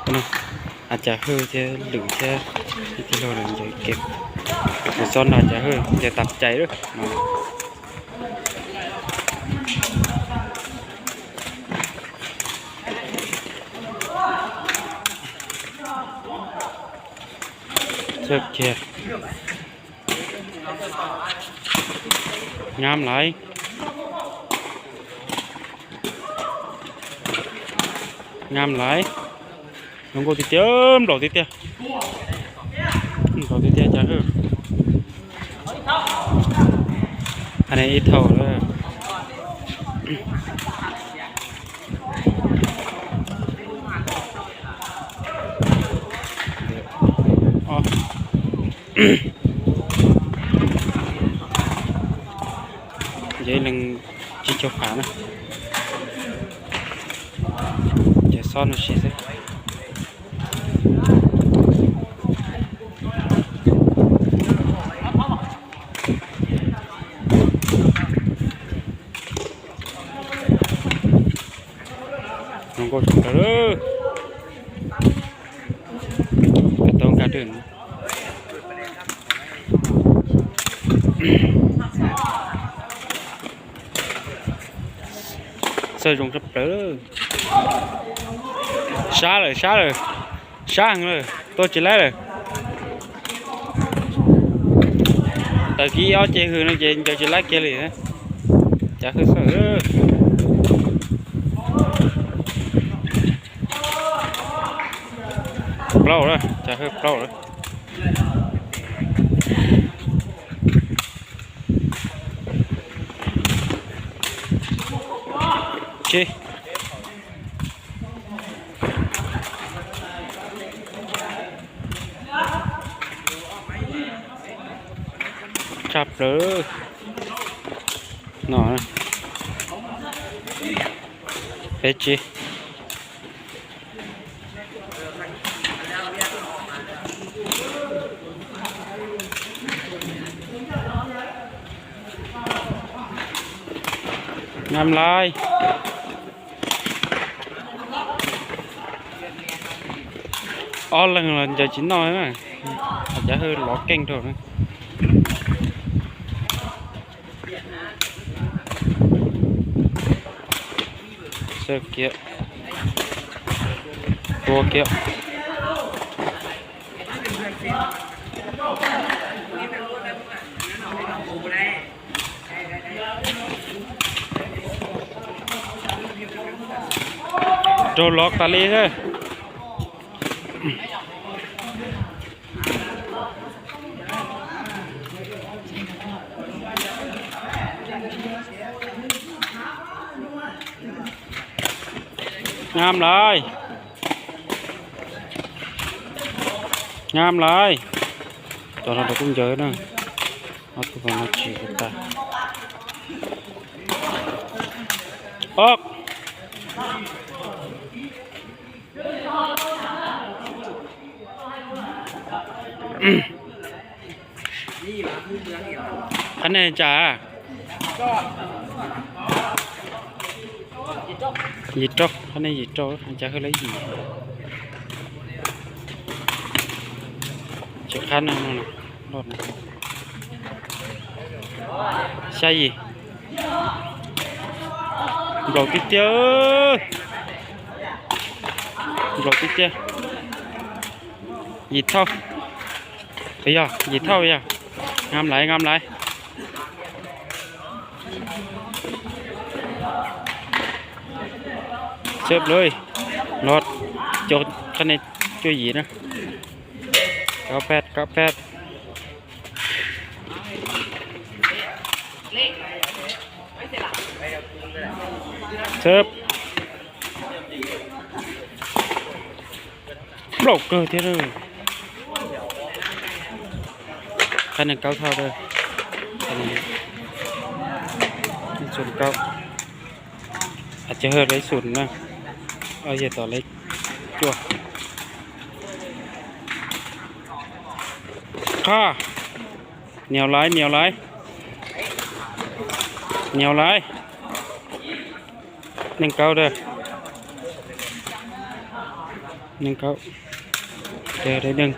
Cas Hwj thiab Lwm thiab ib tij laug ntawd kev, lawv txhob nrog Cas Hwj, ncaws tag cai lawm. Txawj kiag. Ngam laiv. Ngam laiv. Zoo nkauj tiag tiag, nplaum tiag tiag. Nplaum tiag tiag Cas Hwj. Ib thaum lawm. Yog ib leeg tsib caug phav na. Ces xob no siv xwb. Zoo nkauj tshaj plaws lawm. Tau nkag rwg. Txawj zoo tshaj plaws. Sab lawm, sab lawm, sab heev lawm, tua tsis laib lawm. Tawm kiag ib ob ce hws no ces ncaws tsis laib kiag li. Cas Hwj xwb. Plaub lawm, Cas Hwj plaub lawm. Tsis tshaj plaws no. Peb tsis. Ngam laiv. Ob leeg los ncaws tsis noj na. Cas Hwj lov keej rau na. Xwb kiag. Tua kiag. Raug lov tas li xwb. Ngam laiv. Ngam laiv. Cov no kuj ncaws na. Ob tug no tsis tas. Ob. Qhab nej tsam? Yim rau, qhab nej yim rau, Cas Hwj lawv yim. Tsis qhab no, xya yim. Nplaum tiag tiag. Nplaum tiag tiag. Yim thauj. Yog yim thauj yog. Ngam laiv, ngam laiv. Xwb lawm, los cov qhab nej cuaj yim na. Kaum peb, kaum peb. Xwb. Nplaum kawg thiab. Qhab nees kaub thauj, xum kaub. Ces hawj lawv xum na, yog tom lawv cuaj. Qhab, niam laiv, niam laiv, niam laiv. Nees kaub da. Nees nkaum. Ces dai neeg.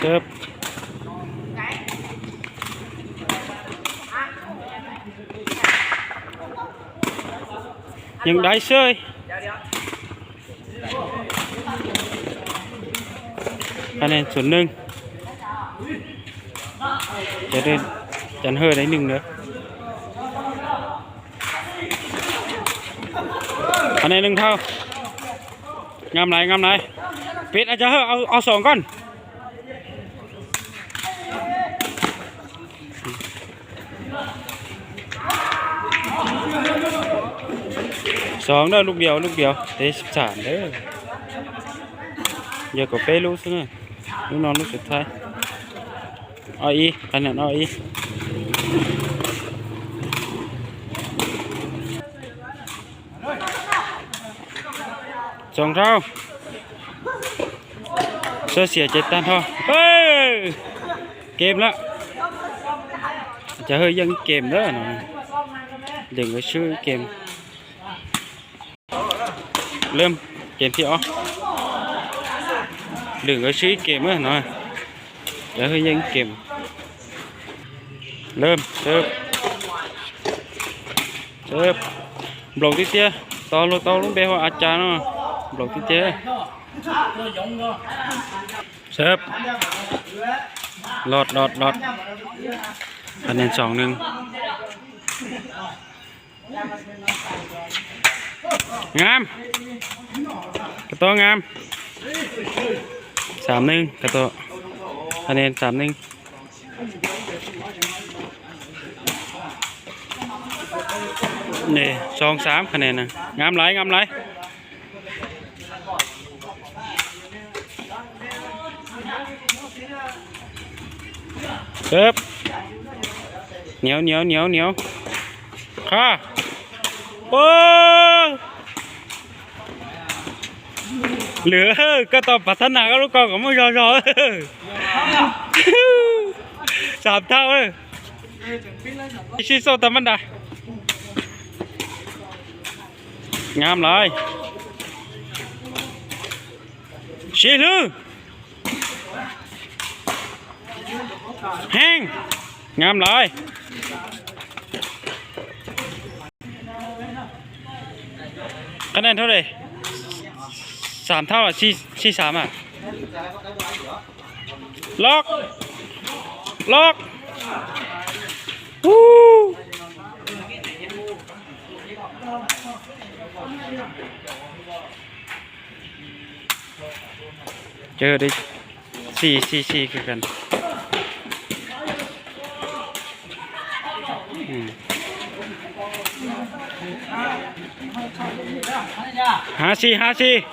Cawb. Yeej dai xwb. Qhov nej txuas neeg. Cov hwj dai neeg ntawd. Qhov nej neeg dhau. Ngam lais, ngam lais. Peb cov hwj, ob xoom koj. Xoom na, lub npias, lub npias, tej xam ntawd. Yog kom peb lub xwb na. Lub no lub xub thaib. Ob ib, qhov no ob ib. Tsoom rau. Sawv xiam ces tag nrho. Kem lawm. Cov hwj yeej kem lawm no. Lwm nkawd swb kem. Lwm kem thib ob. Lwm nkawd swb ib kem no. Cov hwj yeej ib kem. Lwm, nplaum tiag tiag, tos luag tau lub npe hu a cas no, nplaum tiag tiag. Sab, los los los, qhov neeg tsoom neeg. Ngam, koj tau ngam. Xam neeg, koj tau, qhov neeg xam neeg. Xyoo xav qhov neeg na, ngam lais, ngam lais. Sab, niam niam niam niam. Qhov, lwm, koj tau pav thab nas koj lub ko kom muaj zog zog. Xam thau, sib xauj tag mab nras. Ngam lais. Sib hlwb. Heev. Ngam lais. Qhov neeg dhau li, xam thau los sib xam mas. Loj, loj. Cov hwj dai xis xis xis kawg. Hab xis hab xis.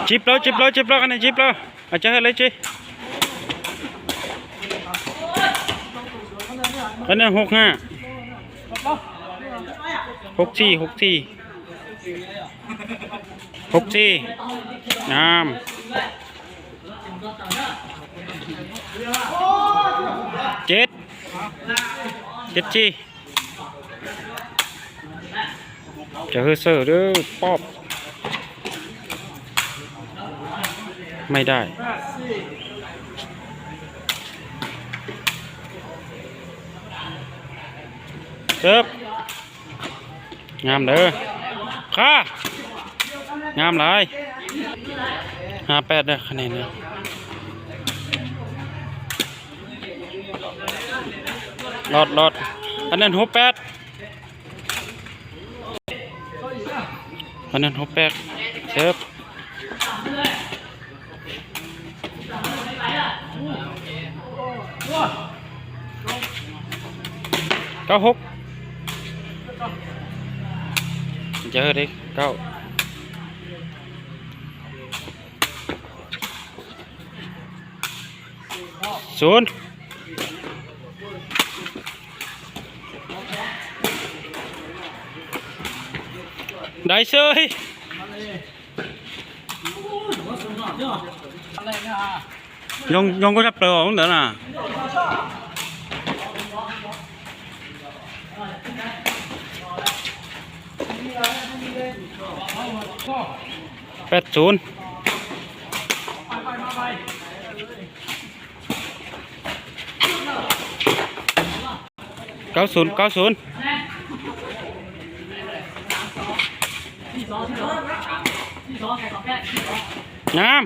Tsib plaub tsib plaub tsib plaub, qhov neeg tsib plaub. Cov hwj dai tsi. Qhov neeg hub hab. Hub txhij hub txhij. Hub txhij. Ngam. Ceb, ceb txhij. Cov hwj xwb pob. Meej dai. Sab, ngam lawm. Qhov, ngam lais. Hab peb, qhov neeg na. Los los, qhov neeg hub peb. Qhov neeg hub peb, sab. Kaum hub. Cov hwj dai kaum. Xun. Dai xwb. Zoo, zoo nkauj tshaj plaws os lub ntawd na. Peb xun. Kaub xun, kaub xun. Nyav.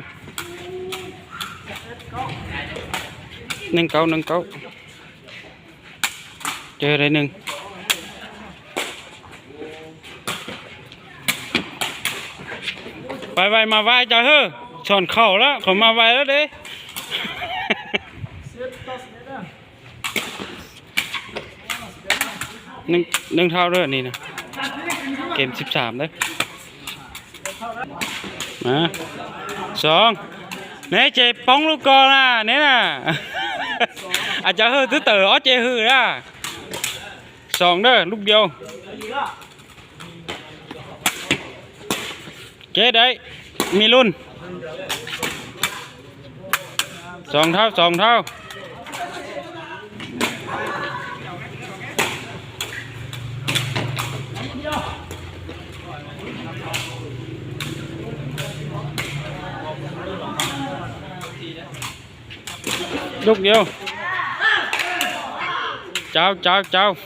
Nees kaub, nees kaub. Ces dai nees. Vais vais mas vais cov hwj, txhom khaum lawm, qhov mas vais lawm deb. Nees dhau lawm ni, kem xib xam lawm. Xoov, neb ces poob lub ko na neb na. Cov hwj twb tawm ob ce hwj na. Xoov dawb lub biau. Ces dai, mi lun. Xoov dhau, xoov dhau. Lub biau. Cau, cau, cau.